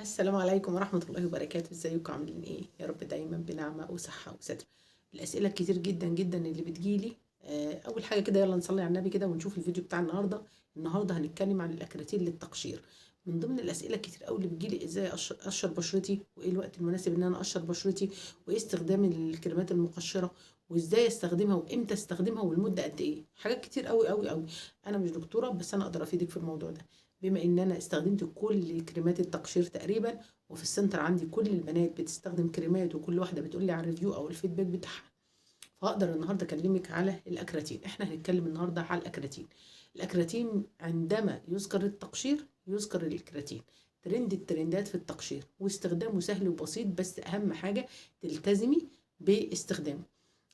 السلام عليكم ورحمة الله وبركاته. ازيكم عاملين ايه؟ يا رب دايما بنعمة وصحة وستر. الأسئلة الكتير جدا جدا اللي بتجيلي، أول حاجة كده يلا نصلي على النبي كده ونشوف الفيديو بتاع النهاردة. النهاردة هنتكلم عن الأكريتين للتقشير. من ضمن الأسئلة الكتير قوي اللي بتجيلي ازاي أقشر بشرتي، وايه الوقت المناسب ان انا اقشر بشرتي، وايه استخدام الكريمات المقشرة، وازاي استخدمها، وامتى استخدمها، والمدة قد ايه. حاجات كتير قوي قوي قوي. انا مش دكتورة بس انا اقدر افيدك في الموضوع ده، بما ان انا استخدمت كل كريمات التقشير تقريبا، وفي السنتر عندي كل البنات بتستخدم كريمات، وكل واحدة بتقول لي على ال review او ال feedback بتاعها. فهقدر النهارده اكلمك على الاكراتين. احنا هنتكلم النهارده على الاكراتين. الاكراتين عندما يذكر التقشير يذكر الاكراتين، ترند الترندات في التقشير، واستخدامه سهل وبسيط، بس اهم حاجة تلتزمي باستخدامه.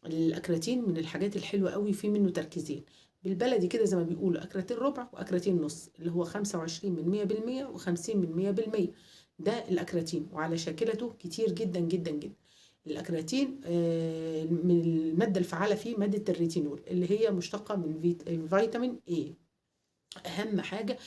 الاكراتين من الحاجات الحلوة قوي، في منه تركيزين بالبلدي كده زي ما بيقولوا، اكراتين ربع واكراتين نص، اللي هو 25 من 100% وخمسين من مية بالمية. ده الاكراتين، وعلى شاكلته كتير جدا جدا جدا. الاكراتين من المادة الفعالة فيه مادة الريتينول، اللي هي مشتقة من فيتامين اي. اهم حاجة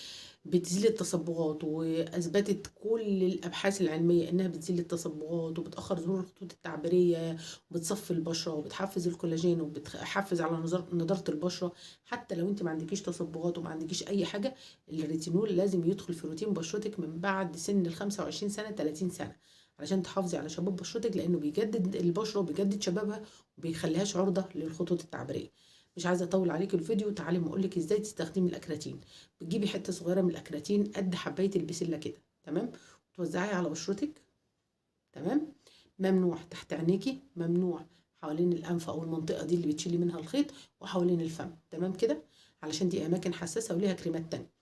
بتزيل التصبغات، واثبتت كل الابحاث العلمية انها بتزيل التصبغات، وبتاخر ظهور الخطوط التعبيريه، وبتصفي البشرة، وبتحفز الكولاجين، وبتحفز على نضاره البشرة. حتى لو انت ما عندكيش تصبغات وما عندكيش اي حاجة، الريتينول لازم يدخل في روتين بشرتك من بعد سن ال 25 سنة 30 سنة، علشان تحافظي على شباب بشرتك، لانه بيجدد البشرة وبيجدد شبابها وبيخليهاش عرضه للخطوط التعبيريه. مش عايزه اطول عليك الفيديو، تعالي ما اقولك ازاي تستخدمي الاكراتين. بتجيبي حتة صغيرة من الاكراتين قد حبايه البسله كده، تمام، وتوزعيها على بشرتك، تمام. ممنوع تحت عينيكي، ممنوع حوالين الانف او المنطقة دي اللي بتشيلي منها الخيط، وحوالين الفم، تمام كده، علشان دي اماكن حساسة وليها كريمات تانية.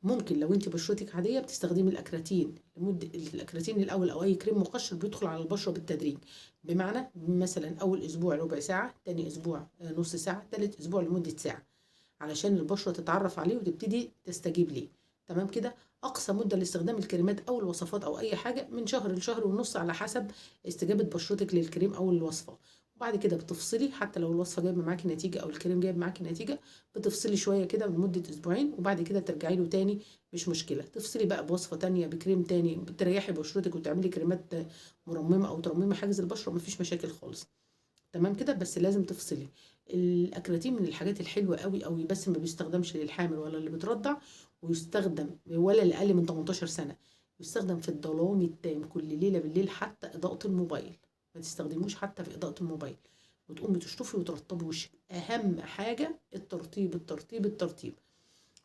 ممكن لو انت بشرتك عادية بتستخدمي الاكراتين لمدة الاكراتين الاول، او اي كريم مقشر بيدخل على البشرة بالتدريج، بمعنى مثلا اول اسبوع ربع ساعة، تاني اسبوع نص ساعة، تالت اسبوع لمدة ساعة، علشان البشرة تتعرف عليه وتبتدي تستجيب ليه، تمام كده. اقصى مده لاستخدام الكريمات او الوصفات او اي حاجة من شهر لشهر ونص، على حسب استجابة بشرتك للكريم او الوصفة. وبعد كده بتفصلي، حتى لو الوصفة جايبه معاكي نتيجة او الكريم جايب معاكي نتيجة، بتفصلي شوية كده لمدة اسبوعين، وبعد كده ترجعي له تاني، مش مشكلة. تفصلي بقى بوصفه تانية، بكريم تاني، بتريحي بشرتك وتعملي كريمات مرممه او ترممي حاجز البشرة، مفيش مشاكل خالص، تمام كده. بس لازم تفصلي. الاكراتين من الحاجات الحلوة قوي قوي، بس ما بيستخدمش للحامل ولا اللي بترضع، ويستخدم ولا اللي اقل من 18 سنة، يستخدم في الظلام التام كل ليلة بالليل، حتى اضاءه الموبايل ما تستخدموش، حتى في اضاءه الموبايل. وتقومي تشطفي وترطبي وشك. اهم حاجة الترطيب الترطيب الترطيب.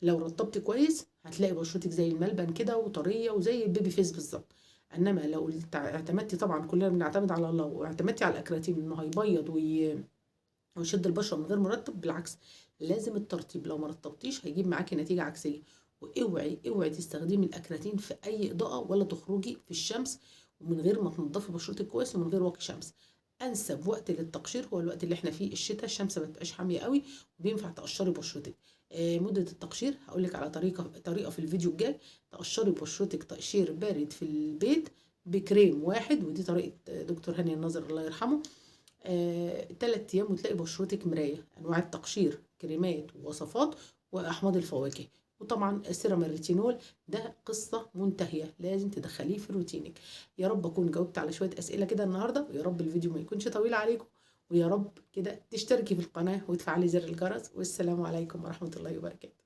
لو رطبتي كويس هتلاقي بشرتك زي الملبن كده وطريه وزي ال baby face بالظبط. انما لو اعتمدتي، طبعا كلنا بنعتمد على الله، واعتمدتي على الاكراتين انه هيبيض ويشد البشرة من غير مرطب، بالعكس لازم الترطيب. لو ما رطبتيش هيجيب معاكي نتيجة عكسية. واوعي اوعي تستخدمي الاكراتين في اي اضاءه، ولا تخرجي في الشمس ومن غير ما تنضفي بشرتك كويس، ومن غير واقي شمس. انسب وقت للتقشير هو الوقت اللي احنا فيه، الشتاء، الشمس ما تبقاش حامية قوي، وبينفع تقشري بشرتك. مده التقشير هقول لك على طريقه في الفيديو الجاي، تقشري بشرتك تقشير بارد في البيت بكريم واحد، ودي طريقه دكتور هاني الناظر الله يرحمه. 3 ايام وتلاقي بشرتك مراية. انواع التقشير كريمات ووصفات واحماض الفواكه، وطبعا سيرم الريتينول ده قصة منتهية، لازم تدخليه في روتينك. يا رب اكون جاوبت على شوية اسئلة كده النهارده، ويا رب الفيديو ما يكونش طويل عليكم، ويا رب كده تشتركي في القناة وتفعلي زر الجرس. والسلام عليكم ورحمة الله وبركاته.